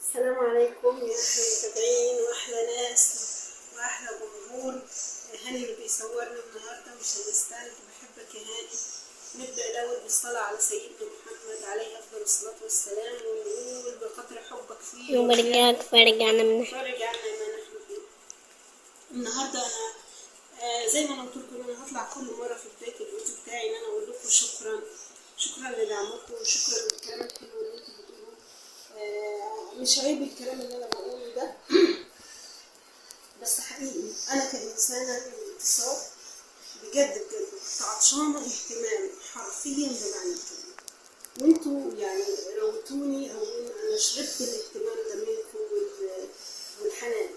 السلام عليكم يا احلى متابعين واحلى ناس واحلى جمهور. هاني اللي بيصورنا النهارده مش هنستند. بحبك يا هاني. نبدا الاول بالصلاة على سيدنا محمد عليه افضل الصلاة والسلام، ونقول بقدر حبك فيه وبرجعك فرجعنا من فرج عنا ما نحن فيه. النهارده انا زي ما انا قلت لكم ان انا هطلع كل مرة في بداية الفيديو بتاعي ان انا اقول لكم شكرا، شكرا لدعمكم وشكرا للكلام الحلو اللي انتوا بتقولوه. مش عيب الكلام اللي انا بقوله ده، بس حقيقي انا كانسانه انتصار بجد بجد كنت عطشانة اهتمام حرفيا بمعنى الكلمة، وانتوا يعني روتوني او انا شربت الاهتمام ده منكم والحنان.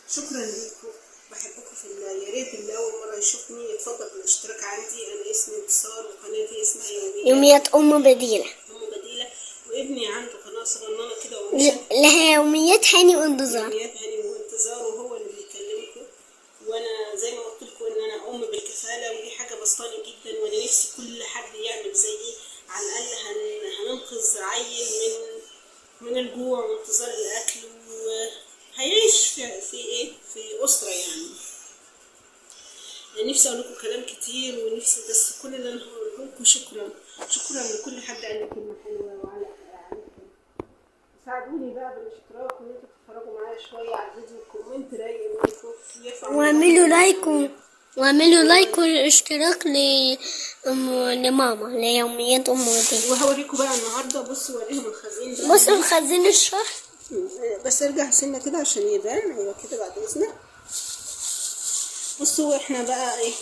شكرا ليكم، بحبكم في الله. يا ريت اللي اول مرة يشوفني يتفضل بالاشتراك عندي. انا اسمي انتصار وقناتي اسمها يوميات ام بديله. ام بديله، وابني عنده قناة صغننه كده لها يوميات هاني وانتظار. يوميات هاني وانتظار، وهو اللي بيكلمكم. وانا زي ما قلت لكم ان انا ام بالكفاله، ودي حاجة بسطاني جدا، وانا نفسي كل حد يعمل زيي. على الاقل هننقذ عيل من الجوع وانتظار الاكل، وهيعيش في ايه، في اسره. يعني انا نفسي اقول لكم كلام كتير ونفسي، بس كل اللي انا هقوله لكم شكرا، شكرا لكل حد قال لي كلمة حلوة وعلى عليكم. ساعدوني بقى بالاشتراك وان انتوا تتفرجوا معايا شوية على الفيديو، comment رايق منكم واعملوا like واعملوا like والاشتراك لماما ليوميات ام بديله. وهوريكم بقى النهارده. بصوا وريهم الخزين ده. بصوا الخزين الشهر، بس ارجع سنة كده عشان يبان. ايوه كده بعد اذنك. بصوا احنا بقى ايه،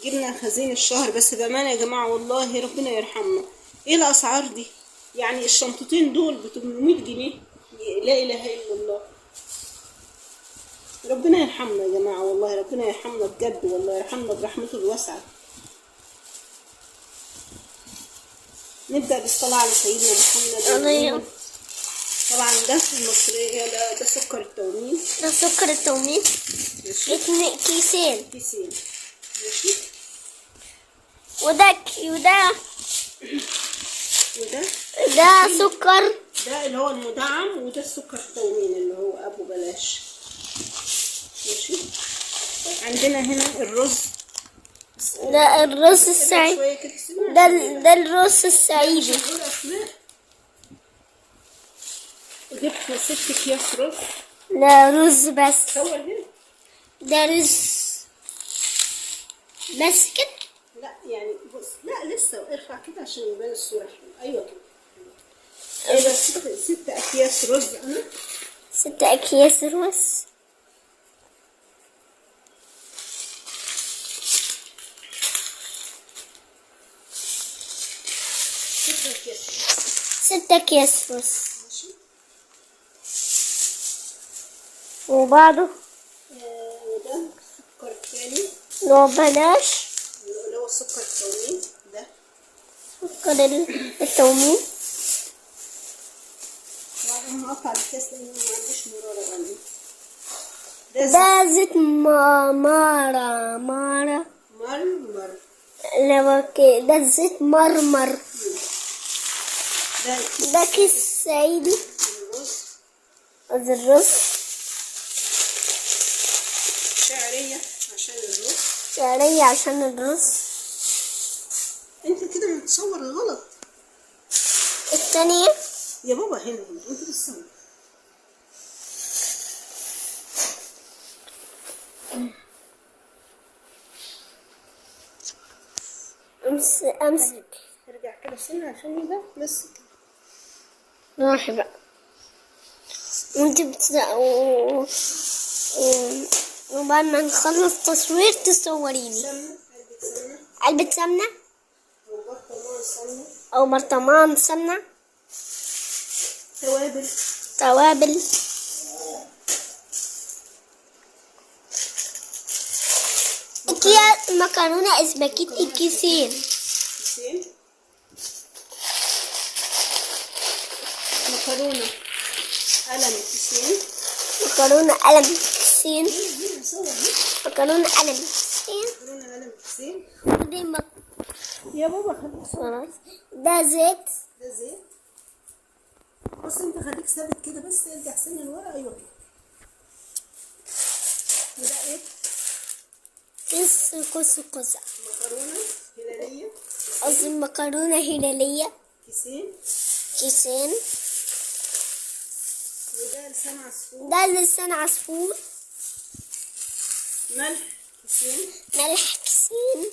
جبنا خزين الشهر. بس بامانه يا جماعة والله ربنا يرحمنا، ايه الاسعار دي؟ يعني الشنطتين دول ب 800 جنيه، لا اله الا الله. ربنا يرحمنا يا جماعة، والله ربنا يرحمنا بجد، والله يرحمنا برحمته الواسعة. نبدا بالصلاة على سيدنا محمد. طبعا ده المصرية، ده سكر التومين، ده سكر التومين كيسين كيسين ماشي. وده وده وده ده سكر، ده اللي هو المدعم، وده السكر التومين اللي هو ابو بلاش ماشي. عندنا هنا الرز، ده الرز السعيدي، ده الرز السعيدي. جبت 6 اكياس رز. لا رز بس، صور هنا ده رز بس كده. لا يعني بص، لا لسه ارفع كده عشان يبان الصورة حلوة. ايوه كده. ايوه 6 اكياس رز. انا 6 اكياس رز. ستة اكياس رز ماشي. وبعده وده سكر تاني لو بلاش، اللي هو السكر التومين ده، سكر التومين. انا هقطع الكاس لان ما عنديش مرارة غالية. ده زيت مارة مارة مرمر، ده زيت مرمر. ده كيس سعيدي الرز، شعرية عشان الرز، شعرية عشان الرز. انت كده بتصور غلط. الثانية يا بابا هنا انت بتصور. امسك ارجع كده سنة عشان يبان بس كده. روحي بقى وانت وبعد ما نخلص تصوير تصوريني. سمنة، علبة سمنة، علبة سمنة أو برطمان سمنة، أو برطمان سمنة. توابل، توابل. أكياس مكرونة اسباجيتي كيسين، كيسين. مكرونة قلم كيسين، مكرونة قلم كيسين، مكرونة قلم كيسين، مكرونة قلم كيسين. دي يا بابا خلاص. ده زيت، ده زيت. بص انت خليك ثابت كده بس، ارجع سنة لورا. ايوه كده. وده ايه؟ كيس قوس قزح. مكرونه هلاليه. قصدي مكرونة هلالية. كيسين. كيسين. وده لسان عصفور. ده لسان عصفور. ملح كيسين. ملح كيسين.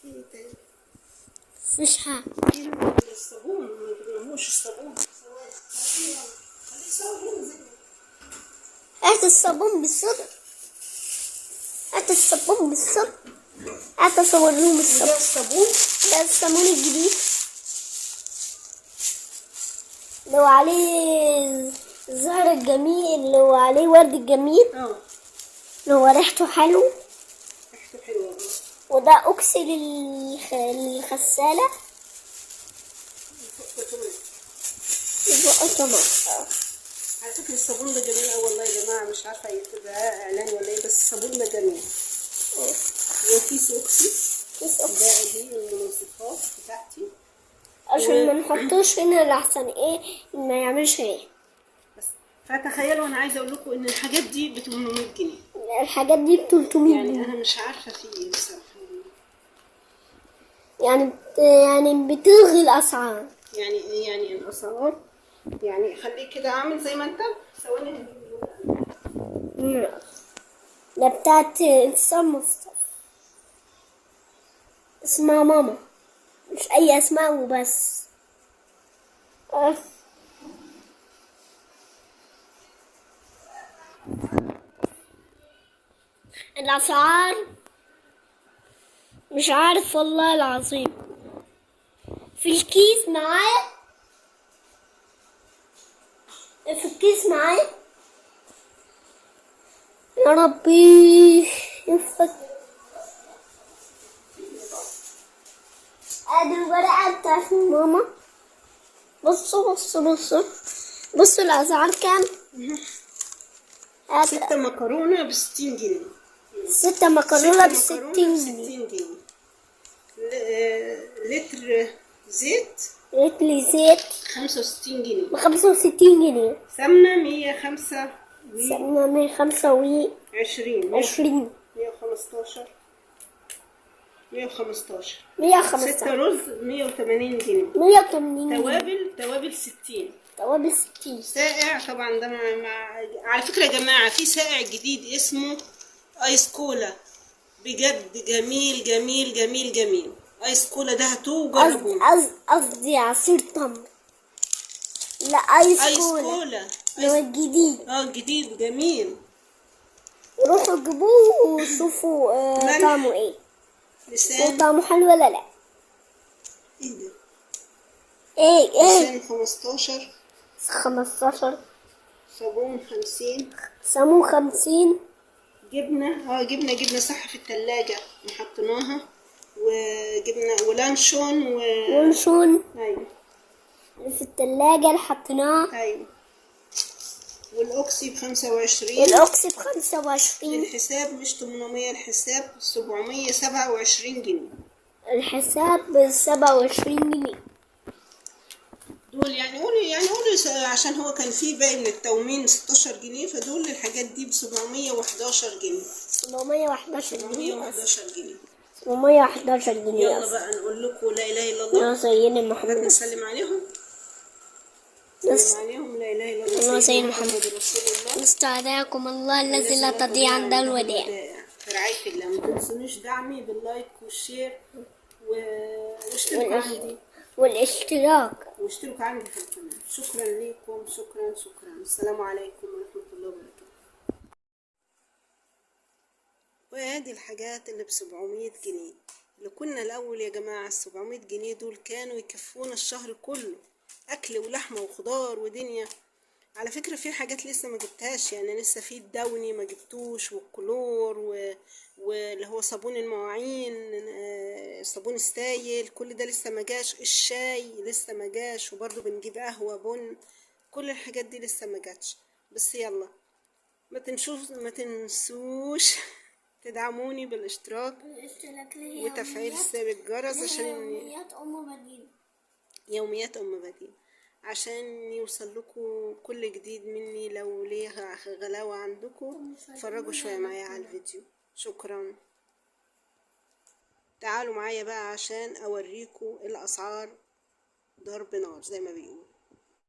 في ايه تاني؟ مفيش حاجة. في الصابون، ما جبناهوش الصابون. خليه يصور هنا زي ما هات الصابون بالصدر. هات الصابون بالصدر. هات اصور لهم الصابون. وده الصابون. ده الصابون الجديد لو عليه الزهر الجميل، لو عليه ورد الجميل. لو ريحته حلو. ريحته حلوة. وده اوكسي للغسالة. على فكرة الصابون ده جميل أوي والله يا جماعة، مش عارفة يبقى إعلان ولا إيه، بس الصابون ده جميل. وكيس أوكسي. كيس أوكسي. ده دي المنظفات بتاعتي. عشان ما نحطوش هنا لحسن إيه ما يعملش إيه. بس فتخيلوا، أنا عايزة أقول لكم إن الحاجات دي ب 800 جنيه. الحاجات دي ب 300 يعني جنيه. أنا مش عارفة في إيه بصراحة. يعني بتلغي الأسعار. يعني الأسعار، يعني خليك كده عامل زي ما انت. ثواني. ده بتاعت انتصار مصطفى، اسمها ماما، مش اي اسماء وبس. الاسعار مش عارف والله العظيم. في الكيس معايا، في الكيس معايا. يا ربي يفك. ادي الورقة بتاعت ماما. بصوا بصوا بصوا بصوا الأسعار كام. 6 مكرونة ب60 جنيه. 6 مكرونة ب60 جنيه. لتر زيت. لتر زيت 65 جنيه. ب65 جنيه. سمنة 105. سمنة 125. 115. 115. 115. 6 رز 180 جنيه. 180 جنيه. توابل 60. توابل 60. سائع طبعا ده مع على فكرة يا جماعة في سائع جديد اسمه ايس كولا، بجد جميل جميل جميل جميل. ايس كولا ده هاتوه وجربوه. قصدي عصير تمر. لا ايس كولا اللي هو الجديد. الجديد جميل. روحوا جيبوه وشوفوا طعمه ايه. طعمه حلو ولا لا؟ ايه ده؟ ايه لسان 15. 15. صابون 50. صابون 50. جبنة، جبنة صح في التلاجة حطيناها، وجبنة ولانشون ولانشون. ايوه في التلاجة اللي حطيناها. ايوه. والاوكسي ب25. والاوكسي ب25. الحساب مش 800، الحساب 727 جنيه. الحساب ب27 جنيه. دول يعني قولي عشان هو كان فيه باقي من التومين 16 جنيه، فدول الحاجات دي ب711 جنيه. 711 جنيه. 711 جنيه. 711 جنيه. يلا بقى نقول لكم لا اله الا الله. يا سيدنا محمد. نسلم عليهم. نسلم عليهم. لا اله الا الله سيدنا محمد رسول الله. نستودعكم الله الذي لا تضيع عنده الودائع. في رعاية الله. ما تنسونيش دعمي بال like وال share واشتركوا عندي والاشتراك، واشتركوا عندي في القناة. شكرا لكم، شكرا شكرا. السلام عليكم ورحمة الله وبركاته. وادي الحاجات اللي ب700 جنيه اللي كنا الأول يا جماعة. 700 جنيه دول كانوا يكفونا الشهر كله، أكل ولحمة وخضار ودنيا. على فكرة في حاجات لسه ما جبتهاش، يعني لسه في الدوني ما جبتوش، والكلور واللي هو صابون المواعين، صابون السايل، كل ده لسه ما جاش. الشاي لسه ما جاش، وبرضه بنجيب قهوة بن، كل الحاجات دي لسه ما جاتش. بس يلا ما تنسوش تدعموني بالاشتراك الاشتراك اللي هي وتفعيل يوميات، زر الجرس اللي هي عشان يوميات أم بديل. يوميات ام بديل، عشان يوصل لكم كل جديد مني. لو ليها غلاوة عندكم اتفرجوا شوية معايا على الفيديو. شكرا. تعالوا معايا بقى عشان اوريكم الاسعار ضرب نار زي ما بيقولوا.